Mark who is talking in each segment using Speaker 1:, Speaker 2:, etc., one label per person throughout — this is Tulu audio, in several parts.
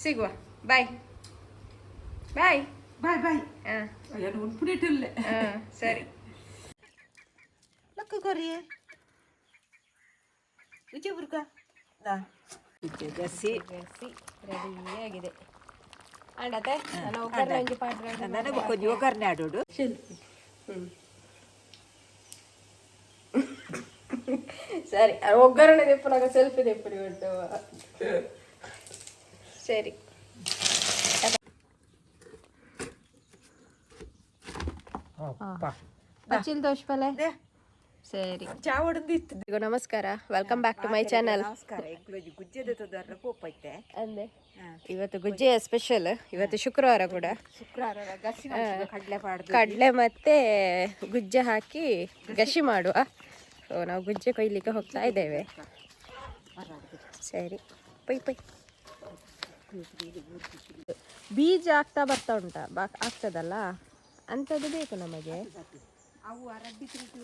Speaker 1: ಸಿಗುವ. Bye bye.
Speaker 2: Bye bye.
Speaker 1: ಹಾಂ.
Speaker 2: ಏನು ಉಂಪುನಿಟ್ಟಿಲ್ಲ.
Speaker 1: ಹಾಂ, ಸರಿ.
Speaker 2: ಲಕ್ಕ ಕೊರಿಯೇ ವಿಜಯಪುರ್ಕ ಗಸಿ.
Speaker 1: ಗಸಿ ರೆಡಿಯಾಗಿದೆ. ಅಂಡತೆ ನಾನು ಒಗ್ಗರಣೆ ಒಂಜಿ ಪಾಡ್ರೆ.
Speaker 2: ನನಗೆ ಕೊಂಚ ಒಗ್ಗರಣೆ ಆಡೋಡು.
Speaker 1: ಸರಿ, ಒಗ್ಗರಣೆ ದೆಪ್ಪುನಾಗ ಸೆಲ್ಫಿ ದೆಪ್ಪುನಿ ಉಂಟು. ಸರಿ. ಪಚ್ಚಿಲ್ ದೋಷ ಪಲೆ. ಸರಿ.
Speaker 2: ಚಾವಡಂದು ಇತ್ತು.
Speaker 1: ಈಗ ನಮಸ್ಕಾರ, welcome back to my channel.
Speaker 2: ನಮಸ್ಕಾರ. ಎಂಕ್ಲೋಜಿ ಗುಜ್ಜೆದ ತೊಂದರೆ ಕೋಪ ಐತೆ.
Speaker 1: ಅಂದೆ, ಇವತ್ತು ಗುಜ್ಜೆಯ ಸ್ಪೆಷಲ್. ಇವತ್ತು ಶುಕ್ರವಾರ ಕೂಡ.
Speaker 2: ಶುಕ್ರವಾರ ಗಸಿ ಮಾಡ್ಸುವ, ಕಡಲೆ ಪಾಡ್ದು.
Speaker 1: ಕಡಲೆ ಮತ್ತೆ ಗುಜ್ಜೆ ಹಾಕಿ ಗಸಿ ಮಾಡುವ. ಸೊ ನಾವು ಗುಜ್ಜೆ ಕೊಯ್ಲಿಕ್ಕೆ ಹೋಗ್ತಾ ಇದ್ದೇವೆ. ಸರಿ, ಪೈ ಪೈ. ಬೀಜ ಆಗ್ತಾ ಬರ್ತಾ ಉಂಟಾ, ಬಾ ಆಗ್ತದಲ್ಲ, ಅಂಥದ್ದು ಬೇಕು ನಮಗೆ.
Speaker 2: ಅವು ಆ ರಡ್ಡಿ ತಿರುಟು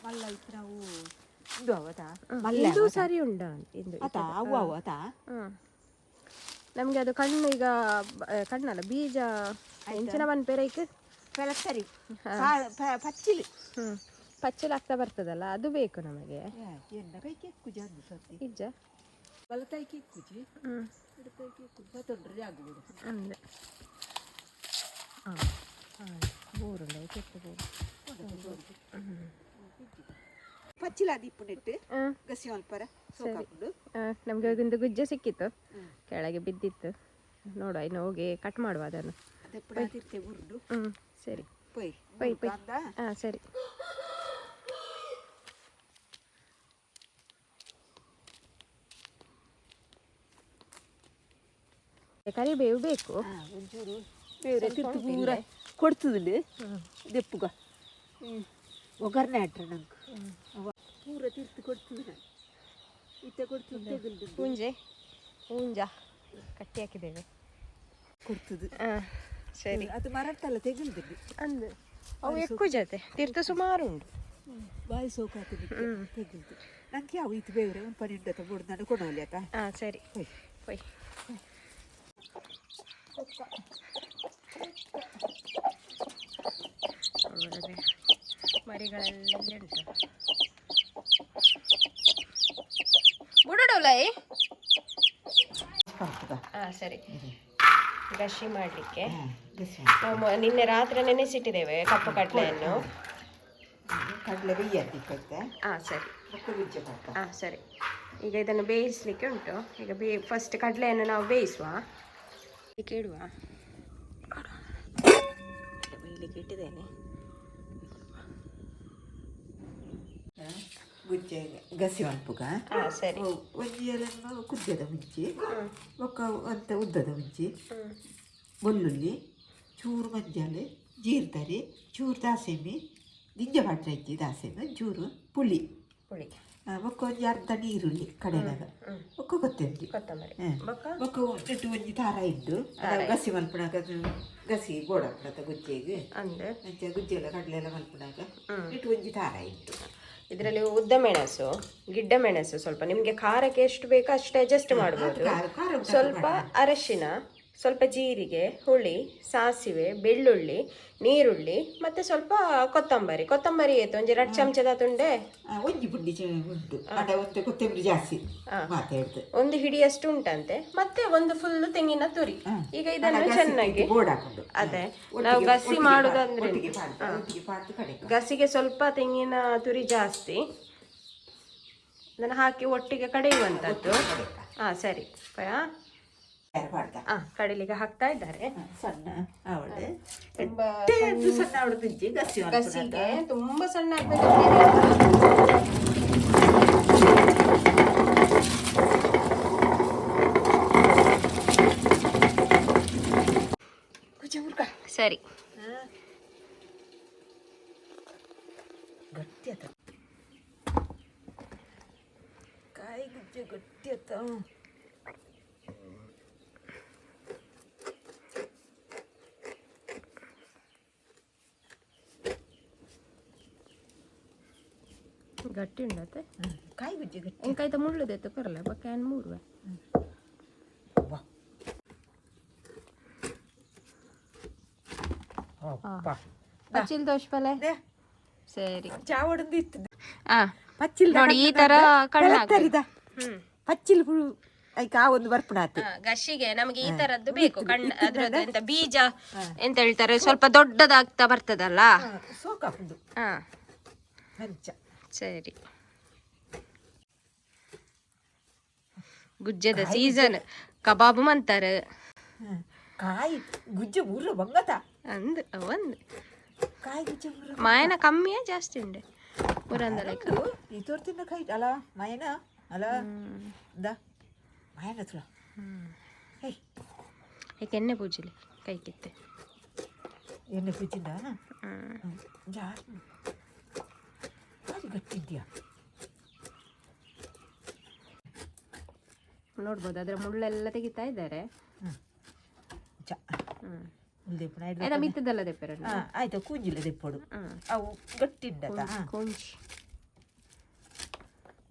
Speaker 2: ಮಲ್ಲ ಇತ್ತು ನಾವು ಇಂದು ಅವತಾ ಮಲ್ಲ.
Speaker 1: ಇದು ಸರಿ ಉಂಟಾ ಇಂದು?
Speaker 2: ಅತ ಅವು ಅವು ಅತ.
Speaker 1: ನಮಗೆ ಅದು ಕಣ್ಣು ಈಗ ಕಣ್ಣಲ್ಲ, ಬೀಜ ಎಂಚಿನ ಪನ್ಪೇರೈಕ್.
Speaker 2: ಸರಿ, ಪಚ್ಚಿಲಿ.
Speaker 1: ಹ್ಮ್, ಪಚ್ಚಲು ಆಗ್ತಾ ಬರ್ತದಲ್ಲ, ಅದು ಬೇಕು ನಮಗೆ.
Speaker 2: ಎನ್ನ ಕೈ ಕೆಕ್ಕುಜಿ ಅಂದು ಸತಿ.
Speaker 1: ಇಜ್ಜ.
Speaker 2: ಬಲತಾಯಿ ಕೆಕ್ಕುಜಿ. ಎಡತಾಯಿ ಕೆಕ್ಕುಜಿ ಬತ್ತೊಂಡ್ರೆ ಜಾಗ ಬಿಡು.
Speaker 1: ಅಂದೆ, ಹಾಂ ಹಾಂ, ಬೋರುಂಡ ಕೆಟ್ಟು ಬೋರು.
Speaker 2: ಪಚ್ಚಿಲ ಅದು ನೆಟ್ಟು
Speaker 1: ಹಾಂ.
Speaker 2: ಗಸಿ ಮಲ್ಪರ ಸೋಕಾಕೊಂಡು.
Speaker 1: ನಮಗೆ ಒಂದು ಗುಜ್ಜೆ ಸಿಕ್ಕಿತ್ತು, ಕೆಳಗೆ ಬಿದ್ದಿತ್ತು. ನೋಡುವ, ಇನ್ನು ಹೋಗಿ ಕಟ್ ಮಾಡುವ ಅದನ್ನು.
Speaker 2: ಅದೆಪ್ಪಡ ತಿರ್ತೆ ಉರುಡು.
Speaker 1: ಹ್ಞೂ, ಸರಿ.
Speaker 2: ಪೊಯ್.
Speaker 1: ಪೊಯ್, ಪೊಯ್.
Speaker 2: ಅಂದ.
Speaker 1: ಹಾಂ, ಸರಿ. ಕರಿಬೇವು ಬೇಕು.
Speaker 2: ಒಂಚೂರು ಬೇರೆ ತಿರ್ತು ಪೂರ ಕೊಡ್ತದಿಲ್ಲ ದೆಪ್ಪುಗ ಒಗ್ಗರಣೆ ಆಟ್ರೆ ನಂಗೆ ಅವ ಪೂರ ತಿರ್ತು ಕೊಡ್ತದ ಇತ್ತ ಕೊಡ್ತದ ತೆಗಲ್ದು.
Speaker 1: ಪೂಂಜೆ, ಪೂಂಜ ಕಟ್ಟಿ ಹಾಕಿದ್ದೇವೆ.
Speaker 2: ಕೊಡ್ತದ.
Speaker 1: ಹಾಂ, ಸರಿ.
Speaker 2: ಅದು ಮರಟ್ಟಲ್ಲ ತೆಗಲ್ದು.
Speaker 1: ಅಂದು ಅವು ಎಕ್ಕು ಜೊತೆ ತೀರ್ಥ ಸುಮಾರು ಉಂಟು.
Speaker 2: ಬಾಯಿ ಸೋಕಾತದೆ ತೆಗಲ್ದು. ನಂಗೆ ಯಾವ ಇತ್ತು ಬೇರೆ ಒಂದು ಪನ್ನೆಂಡು ಅಥವಾ ಬೋರ್ಡ್ ನಾನು ಕೊಡೋಲಿ ಆತ.
Speaker 1: ಹಾಂ, ಸರಿ.
Speaker 2: ಹೋಯ್.
Speaker 1: ಹೋಯ್. ಒಳ್ಳೊಳ್ಳೆ ಮರಿಗಳೆಲ್ಲ ಉಂಟು. ಬುಡೋಡಲ್ಲ. ಹಾಂ, ಸರಿ. ಗಸಿ ಮಾಡಲಿಕ್ಕೆ ನಾವು ನಿನ್ನೆ ರಾತ್ರಿ ನೆನೆಸಿಟ್ಟಿದ್ದೇವೆ ಕಪ್ಪು ಕಡಲೆಯನ್ನು.
Speaker 2: ಕಡಲೆ ಬೇಯ್ಯತ್ತಿಕ್ಕೈತೆ.
Speaker 1: ಹಾಂ, ಸರಿ.
Speaker 2: ಬೊಕ್ಕ ಗುಜ್ಜೆ ಪಾಕ.
Speaker 1: ಹಾಂ, ಸರಿ. ಈಗ ಇದನ್ನು ಬೇಯಿಸಲಿಕ್ಕೆ ಉಂಟು. ಈಗ ಫಸ್ಟ್ ಕಡಲೆಯನ್ನು ನಾವು ಬೇಯಿಸುವ. ಇದಕ್ಕೆ ಇಡುವ, ಬೇಯಲಿಕ್ಕೆ ಇಟ್ಟಿದ್ದೇನೆ.
Speaker 2: ಗುಜ್ಜೆ ಗಸಿ ಮಲ್ಪುಗ.
Speaker 1: ಹಾಂ, ಸರಿ.
Speaker 2: ಒಂಜಿ ಎಲೆನ್ನು ಕುದ್ಯದ ಮುಂಚೆ, ಬೊಕ್ಕ ಒಂತೆ ಉದ್ದದ ಮುಂಚೆ ಬೆಳ್ಳುಳ್ಳಿ, ಚೂರು ಮಂಜಲ್, ಜೀರ್ದರಿ, ಚೂರು ದಾಸೆಮಿ, ದಿಂಜ ಪಾಟ್ರೆ ಇಜ್ಜಿ ದಾಸೆಮಿ, ಒಂಚೂರು ಪುಳಿ.
Speaker 1: ಪುಳಿ.
Speaker 2: ಬೊಕ್ಕ ಒಂಜಿ ಅರ್ಧ ನೀರುಳ್ಳಿ ಕಡೆನಾಗ, ಬೊಕ್ಕ ಕೊತ್ತಂಬರಿ.
Speaker 1: ಕೊತ್ತಂಬರಿ. ಬೊಕ್ಕ?
Speaker 2: ಬೊಕ್ಕ ನೆಟ್ಟು ಒಂಜಿ ತಾರ ಇದ್ದು ಅದು ಗಸಿ ಮಲ್ಪುನಾಗ, ಅದು ಗಸಿ ಬೋಡಪ್ಪಣತ ಗುಜ್ಜೆಗೆ.
Speaker 1: ಅಂದೆ.
Speaker 2: ಅಂಚ ಗುಜ್ಜೆ ಎಲ್ಲ ಕಡಲೆ ಎಲ್ಲ ಮಲ್ಪುನಾಗ ನೆಟ್ಟು ಒಂಜಿ ತಾರ ಇದ್ದು.
Speaker 1: ಇದರಲ್ಲಿ ಉದ್ದ ಮೆಣಸು, ಗಿಡ್ಡ ಮೆಣಸು ಸ್ವಲ್ಪ, ನಿಮಗೆ ಖಾರಕ್ಕೆ ಎಷ್ಟು ಬೇಕೋ ಅಷ್ಟು ಅಡ್ಜಸ್ಟ್ ಮಾಡ್ಬೋದು.
Speaker 2: ಖಾರ ಖಾರ ಉಂಟು.
Speaker 1: ಸ್ವಲ್ಪ ಅರಶಿನ, ಸ್ವಲ್ಪ ಜೀರಿಗೆ, ಹುಳಿ, ಸಾಸಿವೆ, ಬೆಳ್ಳುಳ್ಳಿ, ನೀರುಳ್ಳಿ ಮತ್ತು ಸ್ವಲ್ಪ ಕೊತ್ತಂಬರಿ. ಕೊತ್ತಂಬರಿ ಏತು, ಒಂಜಿ 2 ಚಮಚದ ತುಂಡೆ.
Speaker 2: ಒಂಜಿ ಪುಂಡಿ ಉಂಟು ಅಡ ಒಂತೆ ಕೊತ್ತಂಬರಿ ಜಾಸ್ತಿ ಮಾತಾಡ್ದು.
Speaker 1: ಒಂದು ಹಿಡಿಯಷ್ಟು ಉಂಟಂತೆ. ಮತ್ತೆ ಒಂದು ಫುಲ್ ತೆಂಗಿನ ತುರಿ. ಈಗ ಇದನ್ನು ಚೆನ್ನಾಗಿ
Speaker 2: ಬೋರ್ಡ್ ಹಾಕೊಂಡು.
Speaker 1: ಅದೇ, ನಾವು ಗಸಿ ಮಾಡುದಂದ್ರೆ
Speaker 2: ಒಟ್ಟಿಗೆ ಪಾಡ್ದು, ಒಟ್ಟಿಗೆ ಪಾಡ್ದು ಕಡೆ.
Speaker 1: ಗಸಿಗೆ ಸ್ವಲ್ಪ ತೆಂಗಿನ ತುರಿ ಜಾಸ್ತಿ. ಅದನ್ನು ಹಾಕಿ ಒಟ್ಟಿಗೆ ಕಡೆಯುವಂಥದ್ದು. ಹಾ, ಸರಿ.
Speaker 2: ಪಾಡ್ದ.
Speaker 1: ಹಾ, ಕಡಿಲಿಗೆ ಹಾಕ್ತಾ ಇದ್ದಾರೆ.
Speaker 2: ಸಣ್ಣ ಅವಳು
Speaker 1: ತುಂಬಾ
Speaker 2: ಸಣ್ಣ ಅವಳು ತುಂಚಿ ಗಸಿ ಮಲ್ಪುನಾಗ.
Speaker 1: ಗಸಿಗೆ ತುಂಬಾ ಸಣ್ಣ ಆಗ್ಬೇಕು. ಸರಿ.
Speaker 2: ಗಟ್ಟಿ ಆತ ಕಾಯಿ ಗುಜ್ಜೆ ಗಟ್ಟಿ ಆತ.
Speaker 1: ಗಟ್ಟಿ ಉಂಡತೆ.
Speaker 2: ಕಾಯಿ ಗುಜ್ಜೆ ಗಟ್ಟಿ.
Speaker 1: ಎಂಕಾಯ್ತ ಮುಳ್ಳುದೆತ್ತು ಕೊರಲೆ ಬಕ್ಕ ಏನ್ ಮೂರುವೆ.
Speaker 2: ವಾ.
Speaker 1: ಪಚ್ಚಿಲ್ ದೋಷ ಪಲೆ. ಸರಿ.
Speaker 2: ಚಾವಡಂದು ಇತ್ತು. ಪಚ್ಚಿಲ್.
Speaker 1: ನೋಡಿ, ಈ ತರ ಕಣ್ಣು.
Speaker 2: ಪಚ್ಚಿಲ್ ಪುಳು ಐಕ್ ಆ ಒಂದು ಬರ್ಪುಣಾತೆ.
Speaker 1: ಗಶಿಗೆ ನಮಗೆ ಈ ತರದ್ದು ಬೇಕು. ಕಣ್ಣು ಅದ್ರದ್ದು ಎಂತ ಬೀಜ ಎಂತ ಹೇಳ್ತಾರೆ, ಸ್ವಲ್ಪ ದೊಡ್ಡದಾಗ್ತಾ ಬರ್ತದಲ್ಲ.
Speaker 2: ಸೋಕಾಪುಂಡು. ಅಂಚ.
Speaker 1: ಸರಿ, ಗುಜ್ಜದ ಸೀಸನ್, ಕಬಾಬ್ ಅಂತಾರೆ.
Speaker 2: ಕಾಯಿ ಗುಜ್ಜೆ ಊರ ಬಂಗತ.
Speaker 1: ಅಂದ್ ಒಂದು.
Speaker 2: ಕಾಯಿ ಗುಜ್ಜೆ ಊರ.
Speaker 1: ಮಾಯನ ಕಮ್ಮಿಯಾ ಜಾಸ್ತಿ ಉಂಡೆ ಊರಂದ ಲೆಕ್ಕ?
Speaker 2: ಈ ತೋರ್ತಿನ ಕಾಯಿ ಅಲ್ಲ ಮಾಯನ ಅಲ್ಲ the ಮಾಯನ ತುಳ ಹೇ.
Speaker 1: ಏಕೆ ಎಣ್ಣೆ ಪೂಜಲಿ ಕೈ ಕಿತ್ತೆ.
Speaker 2: ಎಣ್ಣೆ ಪೂಜಿಂದ ಜಾಸ್ತಿ ಅದು ಗಟ್ಟಿದ್ಯಾ?
Speaker 1: ನೋಡ್ಬೋದು, ಅದರ ಮುಳ್ಳೆಲ್ಲ ತೆಗಿತಾ ಇದ್ದಾರೆ.
Speaker 2: ಚ ಉಲ್ದೇಪುನ.
Speaker 1: ಏನ ಮಿತ್ತದಲ್ಲ ದೆಪ್ಪೆರಡು.
Speaker 2: ಆಯ್ತು, ಕೂಂಜಿಲ್ಲ ದೆಪ್ಪೊಡು. ಅವು ಗಟ್ಟಿಂಡತ.
Speaker 1: ಕೊಂಚಿ.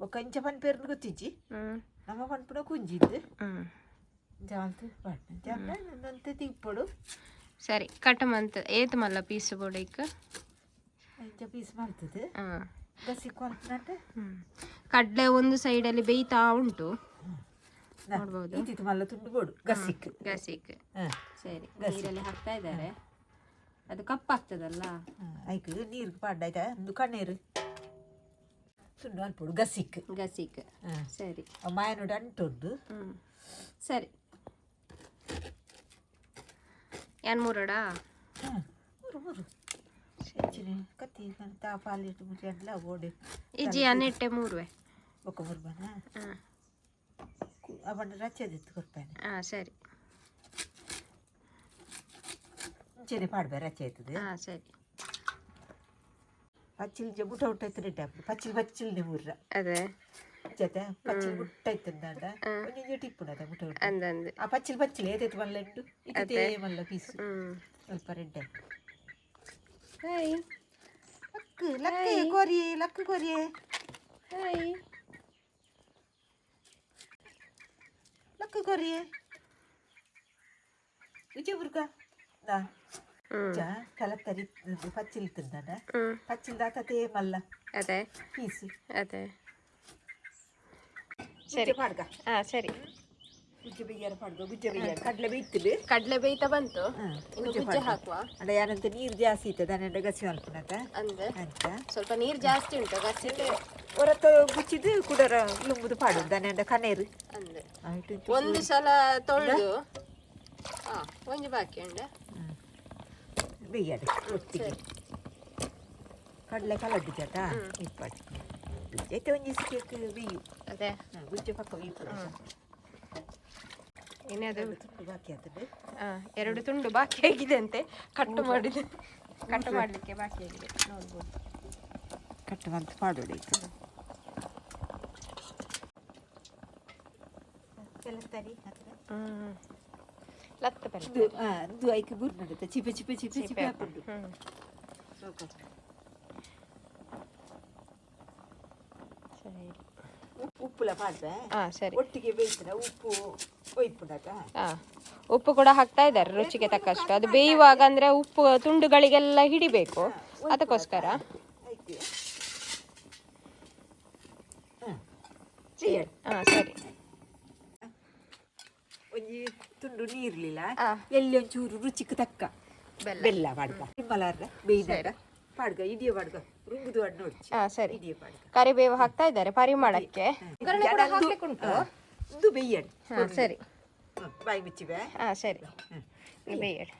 Speaker 2: ಬೊಕ್ಕ ಇಂಚ ಪನ್ಪೇರ್ನ ಗೊತ್ತಿಜ್ಜಿ. ನಮ್ಮ ಪನ್ಪುನ ಕುಂಜಿದ್ದು. ಜಾಲ್ತು ಜಾಲ ನಂತೆ ತಿಪ್ಪೊಡು.
Speaker 1: ಸರಿ, ಕಟ್ ಮಂತ್ ಏತ್ ಮಲ್ಲ ಪೀಸ್ ಬೋಡೈಕ್?
Speaker 2: ಇಂಚ ಪೀಸ್ ಮಾಡ್ತದೆ ಗಸಿ ಕೊಲ್ಪನಂటే.
Speaker 1: ಕಡಲೆ ಒಂದು ಸೈಡಲ್ಲಿ ಬೇಯ್ತಾ ಉಂಟು, ನೋಡ್ಬೋದು.
Speaker 2: ಇತ್ತಿತ್ತು ಮಲ್ಲ ತುಂಡು ಬೋಡು ಗಸಿಕ್.
Speaker 1: ಗಸಿಕ್. ಸರಿ, ನೀರಲ್ಲಿ ಹಾಕ್ತಾ ಇದ್ದಾರೆ. ಅದು ಕಪ್ಪಾಗ್ತದಲ್ಲ.
Speaker 2: ಐಕ್ ನೀರು ಪಾಡ್ಡ ಆಯ್ತಾ? ಒಂದು ಕಣ್ಣೀರು ತುಂಡು ಅಲ್ಪೊಡು ಗಸಿಕ್.
Speaker 1: ಗಸಿಕ್, ಸರಿ.
Speaker 2: ಮಾಯನೋಡು ಅಂಟುಂಡು.
Speaker 1: ಸರಿ, ಏನ್ ಮೂರಡಾ?
Speaker 2: ಮೂರು ಮೂರು ಹೆಚ್ಚಿನ ಕತ್ತಿ ತಾ ಪಾಲಿಟ್ಟು ಮುಟ್ಟಿ ಓಡಿ.
Speaker 1: ಇಜ್ಜಿ, ಅನ್ನೆಟ್ಟೆ ಮೂರುವೆ.
Speaker 2: ಒಕ್ಕ ಮೂರು ಬನ. ಅವನ ರಚ್ಚದಿತ್ತು ಕೊಡ್ತಾನೆ.
Speaker 1: ಸರಿ.
Speaker 2: ಮುಂಚೆನೆ ಪಾಡ್ಬೆ, ರಚ್ಚೆ ಆಯ್ತದೆ.
Speaker 1: ಸರಿ.
Speaker 2: ಪಚ್ಚಿಲ್ ಜ ಬುಟ ಉಟ್ಟ ಐತೆ, ಪಚ್ಚಿಲ್ ಪಚ್ಚಿಲ್ನೆ ಮೂರ್ರ.
Speaker 1: ಅದೇ.
Speaker 2: ಜೊತೆ ಪಚ್ಚಿಲ್ ಬುಟ್ಟ ಐತಂದಾಂಡ ಒಂಜಿ ಒಂಜಿ ಟಿಪ್ಪುನದ ಬುಟ ಉಟ್ಟ.
Speaker 1: ಅಂದಂದು.
Speaker 2: ಆ ಪಚ್ಚಿಲ್ ಪಚ್ಚಿಲ್ ಏತೈತು ಮಲ್ಲ ಉಂಟು ಇತ್ತೆ ಮಲ್ಲ ಪೀಸು. ಸ್ವಲ್ಪ ರೆಡ್.
Speaker 1: ಹಾಯ್.
Speaker 2: ಲಕ್ಕು ಲಕ್ಕು ಕೋರಿಯೇ, ಲಕ್ಕು ಕೋರಿಯೇ.
Speaker 1: ಹಾಯ್.
Speaker 2: ಲಕ್ಕು ಕೋರಿಯೇ ವಿಜಯ ಬುರ್ಕ ನಾ. ಚ ಕಲತ್ತರಿ ಪಚ್ಚಿಲ್ ತಿಂದಾನ. ಪಚ್ಚಿಲ್ ದಾತತೆ ಮಲ್ಲ
Speaker 1: ಅದೇ.
Speaker 2: ಪೀಸು.
Speaker 1: ಅದೇ, ಸರಿ.
Speaker 2: ಪಾಡ್ಗ.
Speaker 1: ಸರಿ.
Speaker 2: ಗುಜ್ಜೆ ಬೇಯ್ಯಾರ ಪಾಡ್ಗ, ಗುಜ್ಜೆ ಬೇಯ್ಯಾರ ಕಡಲೆ ಬೇಯ್ತದೆ.
Speaker 1: ಕಡಲೆ ಬೇಯ್ತಾ ಬಂತು, ಇನ್ನು ಗುಜ್ಜೆ ಹಾಕುವ.
Speaker 2: ಅಲ್ಲ, ಯಾನಂತ ನೀರು ಜಾಸ್ತಿ ಇತ್ತದ ನನ್ನ ಗಸಿ ಮಲ್ಪುನತ.
Speaker 1: ಅಂದ್ರೆ
Speaker 2: ಅಂತ.
Speaker 1: ಸ್ವಲ್ಪ ನೀರು ಜಾಸ್ತಿ ಉಂಟು ಗಸಿಗೆ.
Speaker 2: ಹೊರತ ಗುಚ್ಚಿದ್ದು ಕುಡರ ಲುಂಬುದು ಪಾಡು ದನಂಡ ಕನೇರು.
Speaker 1: ಅಂದ್ರೆ
Speaker 2: ಆಯ್ತು.
Speaker 1: ಒಂದು ಸಲ ತೊಳೆದು ಒಂಜಿ ಬಾಕಿ ಉಂಡೆ.
Speaker 2: ಬೇಯ್ಯಾಡು ಒಟ್ಟಿಗೆ ಕಡಲೆ ಕಲಡ್ಡು ಜಾತ ಇಪ್ಪಾಡು ಗುಜ್ಜೆ ಒಂಜಿ ಸಿಕ್ಕ ಬೇಯು.
Speaker 1: ಅದೇ.
Speaker 2: ಗುಜ್ಜೆ ಪಕ್ಕ ಬೇಯ್ಪು.
Speaker 1: ಏನಾದ್ರು
Speaker 2: ತುಂಡು ಬಾಕಿ ಆಗ್ತದೆ.
Speaker 1: ಎರಡು ತುಂಡು ಬಾಕಿ ಆಗಿದೆ ಅಂತೆ. ಕಟ್ಟು ಮಾಡಿದೆ, ಕಟ್ಟು ಮಾಡಲಿಕ್ಕೆ ಬಾಕಿ ಆಗಿದೆ, ನೋಡ್ಬೋದು.
Speaker 2: ಕಟ್ಟು ಅಂತ ಪಾಡೋಡು ಈಗ ಕೆಲತ್ತರಿ ಹತ್ರ.
Speaker 1: ಲತ್ತ ಪೆಲ್ಲ.
Speaker 2: ಇದು ಇದು ಐಕ್ ಬುರ್ ನಡುತ್ತೆ, ಚಿಪೆ ಚಿಪೆ ಚಿಪೆ ಚಿಪೆ ಹಾಕೊಂಡು.
Speaker 1: ಸರಿ.
Speaker 2: ಉಪ್ಪುಲ ಪಾಡ್ದೆ.
Speaker 1: ಸರಿ.
Speaker 2: ಒಟ್ಟಿಗೆ ಬೇಯ್ತದ, ಉಪ್ಪು ಒಯ್ಪುಂಡತ.
Speaker 1: ಉಪ್ಪು ಕೂಡ ಹಾಕ್ತಾ ಇದ್ದಾರೆ ರುಚಿಗೆ ತಕ್ಕಷ್ಟು. ಅದು ಬೇಯುವಾಗ ಅಂದ್ರೆ ಉಪ್ಪು ತುಂಡುಗಳಿಗೆಲ್ಲ ಹಿಡಿಬೇಕು, ಅದಕ್ಕೋಸ್ಕರ.
Speaker 2: ಐಕ್
Speaker 1: ಸರಿ.
Speaker 2: ಒಂಜಿ ತುಂಡು ನೀರ್ಲಿಲ್ಲ ಎಲ್ಲಿ ಒಂಚೂರು ರುಚಿಗೆ ತಕ್ಕ
Speaker 1: ಬೆಲ್ಲ.
Speaker 2: ಬೆಲ್ಲ ಪಾಡ್ಗ, ನಿಮ್ಮಲಾರ್ದ ಬೇಯ್ದಾಗ ಪಾಡ್ಗ, ಇಡಿಯ ಪಾಡ್ಗ, ರುಂಬುದು ಅಡ್ ನೋಡ್ಚಿ.
Speaker 1: ಸರಿ.
Speaker 2: ಇಡಿಯ ಪಾಡ್ಗ.
Speaker 1: ಕರಿಬೇವು ಹಾಕ್ತಾ ಇದ್ದಾರೆ ಪರಿಮಳಕ್ಕೆ. ಒಗ್ಗರಣೆ ಕೂಡ ಹಾಕ್ಲಿಕ್ಕೆ ಉಂಟು.
Speaker 2: ಇದು ಬೇಯ್ಯಡ್.
Speaker 1: ಸರಿ.
Speaker 2: ಬಾಯಿ ಮುಚ್ಚಿವೆ.
Speaker 1: ಸರಿ, ಬೇಯಡ್.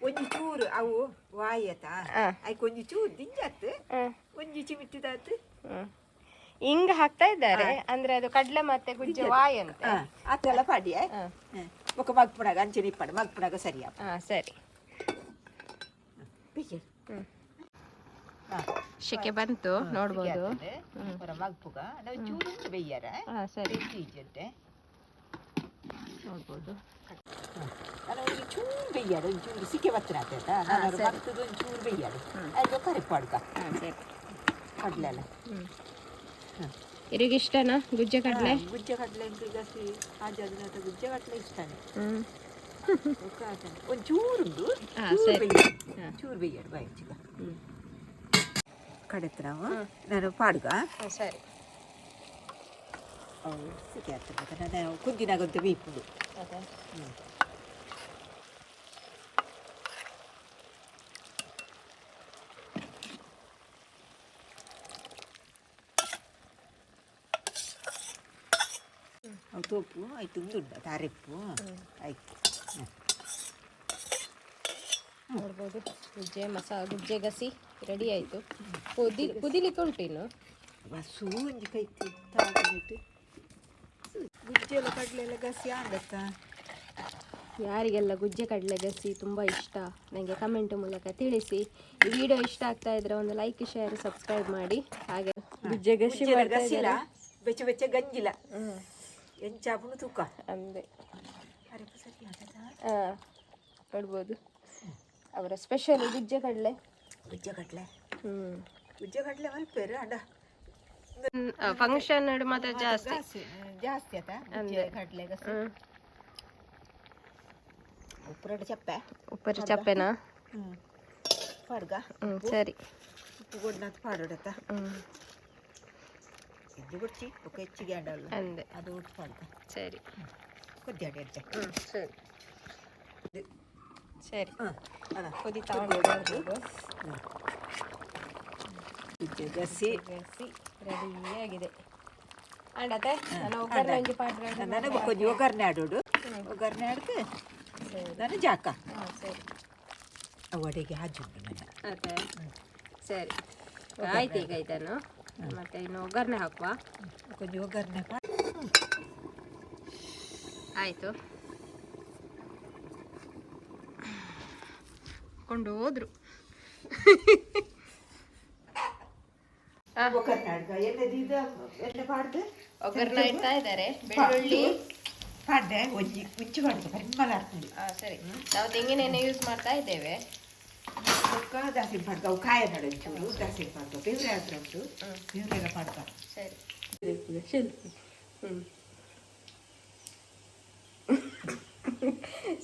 Speaker 2: ಒಂಜಿ ಚೂರು ಅವು ವಾಯತ. ಐಕ್ ಒಂಜಿ ಚೂರು ದಿಂಜಾತ್. ಒಂಜಿ ಚಿಮಿಟ್ಟಿದಾತ್.
Speaker 1: ಹಿಂಗ್ ಹಾಕ್ತಾ ಇದ್ದಾರೆ ಅಂದ್ರೆ ಅದು ಕಡಲೆ ಮತ್ತೆ ಗುಜ್ಜೆ ವಾಯ್ ಅಂತ.
Speaker 2: ಆತೆಲ್ಲ ಪಾಡಿಯ ಬೊಕ ಮಗ್ಪುಣಾಗ ಅಂಚನೆ ಇಪ್ಪಾಡು, ಮಗ್ಪುಣಾಗ ಸರಿಯಾ.
Speaker 1: ಸರಿ.
Speaker 2: ಬೇಯ್ಯಡ್.
Speaker 1: ಶೆಕೆ ಬಂತು, ನೋಡ್ಬೋದು.
Speaker 2: ಮಗ್ಪುಗ ನಾವು ಚೂರು ಬೇಯ್ಯಾರ.
Speaker 1: ಸರಿ.
Speaker 2: ಈಜಂಟೆ.
Speaker 1: ನೋಡ್ಬೋದು.
Speaker 2: ನಾನು ಒಂದು ಚೂರು ಬೇಯ್ಯಾಡು, ಒಂದು ಚೂರು ಸಿಕ್ಕೆ ಬತ್ತಿನ ಆಯ್ತಾ? ನಾನು ಮಗ್ತದ ಒಂದು ಚೂರು ಬೇಯ್ಯಾಡು, ಅದು ಕರಿಪಾಡ್ಕ.
Speaker 1: ಸರಿ.
Speaker 2: ಕಡಲೆ ಎಲ್ಲ.
Speaker 1: ಇರಿಗೆ ಇಷ್ಟನಾ ಗುಜ್ಜೆ ಕಡಲೆ?
Speaker 2: ಗುಜ್ಜೆ ಕಡಲೆ ಅಂತ ಜಾಸ್ತಿ ಆಜಾದಿನ ಗುಜ್ಜೆ ಕಡಲೆ ಇಷ್ಟನೇ. ಒಂದು ಚೂರುಂಡು.
Speaker 1: ಹಾ,
Speaker 2: ಚೂರು
Speaker 1: ಸರಿ.
Speaker 2: ಬೆಯ್ಯಡು. ಚೂರು ಬೆಯ್ಯಡು ಬಾಯಿಚಿಗ ಕಡೆತ್ ನಾವು ನಾನು ಪಾಡುಗ.
Speaker 1: ಹಾ, ಸರಿ.
Speaker 2: ಅವು ಸಿಟಿ ಆಗ್ತದೆ, ನಾನು ಕುದ್ದಿನಾಗಂತ ಬೇಯ್ಪುಂಡು.
Speaker 1: ಅದೇ.
Speaker 2: ಅವು ತೋಪು ಆಯ್ತು, ಉಂಡು ತಾರೆಪ್ಪು ಆಯ್ತು.
Speaker 1: ನೋಡ್ಬೋದು, ಗುಜ್ಜೆ ಮಸಾ ಗುಜ್ಜೆ ಗಸಿ ರೆಡಿ ಆಯಿತು. ಕುದಿಲಿಕ್ಕೆ ಉಂಟು ಇನ್ನು.
Speaker 2: ಬಸ್ಸು ಒಂಜಿ ಕೈತಿ ತಾಗಿಟ್ಟು ಗುಜ್ಜೆ ಎಲ್ಲ ಕಡಲೆ ಎಲ್ಲ ಗಸಿ ಆಂಡತ್ತ.
Speaker 1: ಯಾರಿಗೆಲ್ಲ ಗುಜ್ಜೆ ಕಡಲೆ ಗಸಿ ತುಂಬ ಇಷ್ಟ, ನನಗೆ ಕಮೆಂಟ್ ಮೂಲಕ ತಿಳಿಸಿ. ಈ ವಿಡಿಯೋ ಇಷ್ಟ ಆಗ್ತಾ ಇದ್ರೆ ಒಂದು ಲೈಕ್, ಶೇರ್, ಸಬ್ಸ್ಕ್ರೈಬ್ ಮಾಡಿ. ಹಾಗೆ ಗುಜ್ಜೆ ಗಸಿ
Speaker 2: ಗುಜ್ಜೆದ
Speaker 1: ಮಾಡ್ತಾ
Speaker 2: ಗಸಿಲ
Speaker 1: ಇದ್ದಾರೆ.
Speaker 2: ಬೆಚ್ಚ ಬೆಚ್ಚ ಗಂಜಿಲ ಎಂಚಾಪುನು ತೂಕ.
Speaker 1: ಅಂದೆ.
Speaker 2: ಅರೆಪ್ಪು ಸರಿ ಆದದ.
Speaker 1: ಹಾ, ನೋಡ್ಬೋದು, ಅವರ ಸ್ಪೆಷಲ್ ಗುಜ್ಜೆ ಕಡಲೆ.
Speaker 2: ಗುಜ್ಜೆ ಕಡಲೆ.
Speaker 1: ಹ್ಮ್.
Speaker 2: ಗುಜ್ಜೆ ಕಡಲೆ ಮಲ್ಪೇರು ಅಂಡ.
Speaker 1: ಫಂಕ್ಷನ್ ಮಾತ್ರ ಜಾಸ್ತಿ.
Speaker 2: ಜಾಸ್ತಿ ಜಾಸ್ತಿ ಆತ ಗುಜ್ಜೆ ಕಡಲೆ ಗಸಿ. ಉಪ್ಪುರಡು ಚಪ್ಪೆ.
Speaker 1: ಉಪ್ಪರ ಚಪ್ಪೆನಾ?
Speaker 2: ಹ್ಞೂ, ಪಾಡ್ಗ.
Speaker 1: ಹ್ಮ್, ಸರಿ.
Speaker 2: ಉಪ್ಪು ಕೊಡ್ನಂತ ಪಾಡೋಡತ್ತ. ಇದು ಕೊಡ್ಚಿ ಬೊಕ್ಕ ಹೆಚ್ಚಿಗೆ ಆಡಲ್ಲ.
Speaker 1: ಅಂದೆ.
Speaker 2: ಅದು ಉಪ್ಪು ಪಾಡ್ಗ.
Speaker 1: ಸರಿ.
Speaker 2: ಕೊದ್ದಿ ಅಡ್ಡ.
Speaker 1: ಸರಿ ಸರಿ.
Speaker 2: ಹಾಂ, ಅದ.
Speaker 1: ಕುದಿತಾ ಉಂಟು, ನೋಡ್ಬೋದು.
Speaker 2: ಗುಜ್ಜೆ ಗಸಿ.
Speaker 1: ಗಸಿ ರೆಡಿಯಾಗಿದೆ. ಅಂಡತೆ ನಾನು ಒಗ್ಗರಣೆ ಒಂಜಿ ಪಾಡ್ರೆ.
Speaker 2: ನನಗೆ ಕೊಂಚ ಒಗ್ಗರಣೆ ಆಡೋಡು, ಒಗ್ಗರಣೆ ಆಡ್ದು ನಾನು ಜಾಕ.
Speaker 1: ಹಾಂ, ಸರಿ.
Speaker 2: ವಡೆಗೆ ಹಾಜುಂಟು ನನ್ನ.
Speaker 1: ಅದೇ, ಸರಿ, ಆಯ್ತು. ಈಗ ಇದನ್ನು ಮತ್ತೆ ಇನ್ನು ಒಗ್ಗರಣೆ ಹಾಕುವ.
Speaker 2: ಕೊಂಚ ಒಗ್ಗರಣೆ.
Speaker 1: ಆಯಿತು, ಕೊಂಡು ಹೋದ್ರು.
Speaker 2: ಒಗ್ಗರಣೆ ಆಡ್ದ ಎಣ್ಣೆ ದೀದ ಎಣ್ಣೆ ಪಾಡ್ದು.
Speaker 1: ಒಗ್ಗರಣೆ ಇಡ್ತಾ ಇದ್ದಾರೆ, ಬೆಳ್ಳುಳ್ಳಿ.
Speaker 2: ಪಾಡ್ದೆ, ಒಂಜಿ ಮುಂಚೆ ಪಾಡ್ದು ಪರಿಮಳ ಆಗ್ತದೆ.
Speaker 1: ಹಾಂ, ಸರಿ. ನಾವು ತೆಂಗಿನೆಣ್ಣೆ ಯೂಸ್ ಮಾಡ್ತಾ ಇದ್ದೇವೆ.
Speaker 2: ಬೊಕ್ಕ ದಾಸಿನ ಪಾಡ್ಕ, ಅವು ಕಾಯ ನಡು ಒಂಚೂರು ದಾಸಿನ ಪಾಡ್ಕ, ಬೇರೆ ಹತ್ರ ಉಂಟು, ಬೇರೆ ಪಾಡ್ಕ.
Speaker 1: ಸರಿ, ಹ್ಞೂ,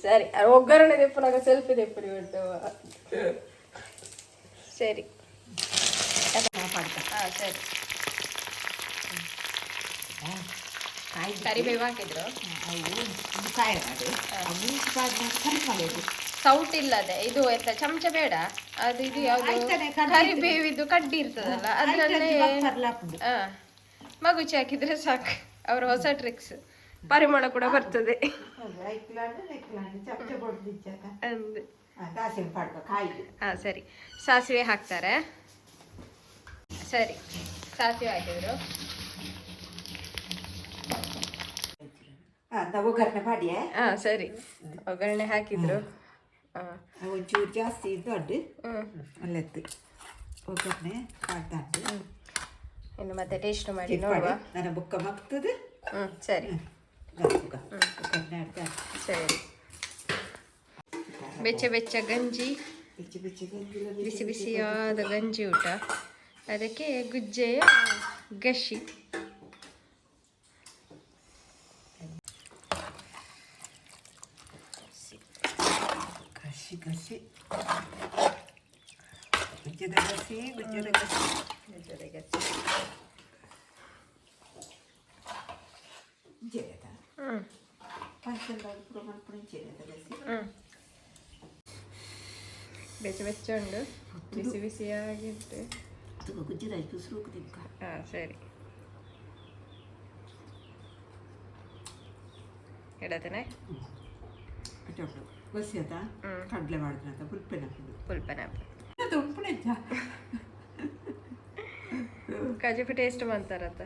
Speaker 1: ಸರಿ. ಆ ಒಗ್ಗರಣೆ ದೆಪ್ಪುನಾಗ ಸೆಲ್ಫಿ ದೆಪ್ಪುನಿ ಉಂಟು. ಸರಿ.
Speaker 2: ಪಾಡ್ಕ.
Speaker 1: ಹಾಂ, ಸರಿ.
Speaker 2: ಕಾಯಿ.
Speaker 1: ಕರಿಬೇವು ಹಾಕಿದ್ರು.
Speaker 2: ಅವು ಒಂದು ಕಾಯ ನಡು, ಅವು ಮುಂಚೆ ಪಾಡ್ದ ಪರಿಮಳ ಇದು.
Speaker 1: ಸೌಟ್ ಇಲ್ಲದೆ ಇದು ಎಂತ ಚಮಚ ಬೇಡ, ಅದು ಇದು ಯಾವುದು?
Speaker 2: ಆಯ್ತಾನೆ, ಕಡ್ಡಿ.
Speaker 1: ಕರಿಬೇವಿದ್ದು ಕಡ್ಡಿ ಇರ್ತದಲ್ಲ, ಅದರಲ್ಲೇ.
Speaker 2: ಪರ್ಲಾಪುಂಡು.
Speaker 1: ಹಾ, ಮಗುಚಿ ಹಾಕಿದ್ರೆ ಸಾಕು. ಅವರ ಹೊಸ ಟ್ರಿಕ್ಸ್, ಪರಿಮಳ ಕೂಡ ಬರ್ತದೆ.
Speaker 2: ಚಮಚ ಕೊಡ್ದಿಚ್ಚಾಕ.
Speaker 1: ಅಂದೆ.
Speaker 2: ದಾಸಿನ ಪಾಡ್ಕ ಕಾಯಿ.
Speaker 1: ಹಾ, ಸರಿ. ಸಾಸಿವೆ ಹಾಕ್ತಾರೆ. ಸರಿ, ಸಾಸಿವೆ ಹಾಕಿದ್ರು.
Speaker 2: ಹಾಂ, ನಾವು ಒಗ್ಗರಣೆ ಮಾಡಿಯೇ.
Speaker 1: ಹಾ, ಸರಿ, ಒಗ್ಗರಣೆ ಹಾಕಿದ್ರು. ಹಾ.
Speaker 2: ಒಂಚೂರು ಜಾಸ್ತಿ ದೊಡ್ಡ ಅಲ್ಲೆತ್ತು ಒಗ್ಗರಣೆ ಪಾಡ್ದಾಂಡು.
Speaker 1: ಇನ್ನು ಮತ್ತೆ ಟೇಸ್ಟ್ ಮಾಡಿ ನೋಡುವ.
Speaker 2: ನನ್ನ ಬುಕ್ಕ ಮಗ್ತದೆ.
Speaker 1: ಹ್ಮ್, ಸರಿ.
Speaker 2: ಒಗ್ಗರಣೆ ಆಡ್ತಾ.
Speaker 1: ಸರಿ, ಬೆಚ್ಚ ಬೆಚ್ಚ ಗಂಜಿ.
Speaker 2: ಬೆಚ್ಚ ಬೆಚ್ಚ ಗಂಜಿಲ.
Speaker 1: ಬಿಸಿ ಬಿಸಿಯಾದ ಗಂಜಿ ಊಟ, ಅದಕ್ಕೆ ಗುಜ್ಜೆಯ ಗಶಿ.
Speaker 2: ಗಸಿ ಗಸಿ, ಗುಜ್ಜದ ಗಸಿ, ಗುಜ್ಜದ ಗಸಿ.
Speaker 1: ಗುಜ್ಜೆದ ಗಸಿ.
Speaker 2: ಇಂಚೆದ. ಫಂಕ್ಷನ್ ಪೂರ ಮಲ್ಪುನ ಇಂಚೆದ ಗಸಿ.
Speaker 1: ಬೆಚ್ಚ ಬೆಚ್ಚ ಉಂಟು, ಬಿಸಿ ಬಿಸಿಯಾಗಿ ಉಂಟು.
Speaker 2: ಅದು ಗುಜ್ಜದ ಸುರುಕು ತಿನ್ಕ.
Speaker 1: ಹಾಂ, ಸರಿ, ಇಡತೇನೆ.
Speaker 2: ಅಟ್ಟೆ ಉಂಟು ಗಸಿ ಅದ. ಕಡಲೆ ಮಾಡಿದ್ರಂತ ಪುಲ್ಪೆನ ಹಾಕುದು.
Speaker 1: ಪುಲ್ಪನ.
Speaker 2: ಅದು ಉಂಪುಣೆಜ್ಜ.
Speaker 1: ಕಜಿಪು ಟೇಸ್ಟ್ ಮಾಡ್ತಾರತ್ತ.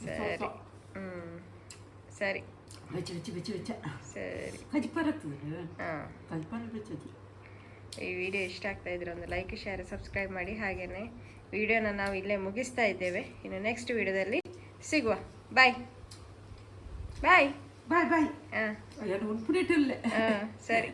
Speaker 1: ಸರಿ, ಸರಿ.
Speaker 2: ಬೆಚ್ಚ ಬೆಚ್ಚ ಬೆಚ್ಚ ಬೆಚ್ಚ.
Speaker 1: ಸರಿ.
Speaker 2: ಕಜಿಪರ್ ಆಗ್ತದೆ.
Speaker 1: ಹಾಂ.
Speaker 2: ಕಜಿಪರ್ ಬೆಚ್ಚದು.
Speaker 1: ಈ ವಿಡಿಯೋ ಇಷ್ಟ ಆಗ್ತಾ ಇದ್ರೆ ಒಂದು ಲೈಕ್, ಶೇರ್, ಸಬ್ಸ್ಕ್ರೈಬ್ ಮಾಡಿ. ಹಾಗೆಯೇ ವಿಡಿಯೋನ ನಾವು ಇಲ್ಲೇ ಮುಗಿಸ್ತಾ ಇದ್ದೇವೆ. ಇನ್ನು ನೆಕ್ಸ್ಟ್ ವಿಡಿಯೋದಲ್ಲಿ ಸಿಗುವ. Bye bye.
Speaker 2: Bye bye.
Speaker 1: ಹಾಂ.
Speaker 2: ಏನು ಉಂಪುಣಿಟ್ಟಲ್ಲೇ.
Speaker 1: ಹಾಂ, ಸರಿ.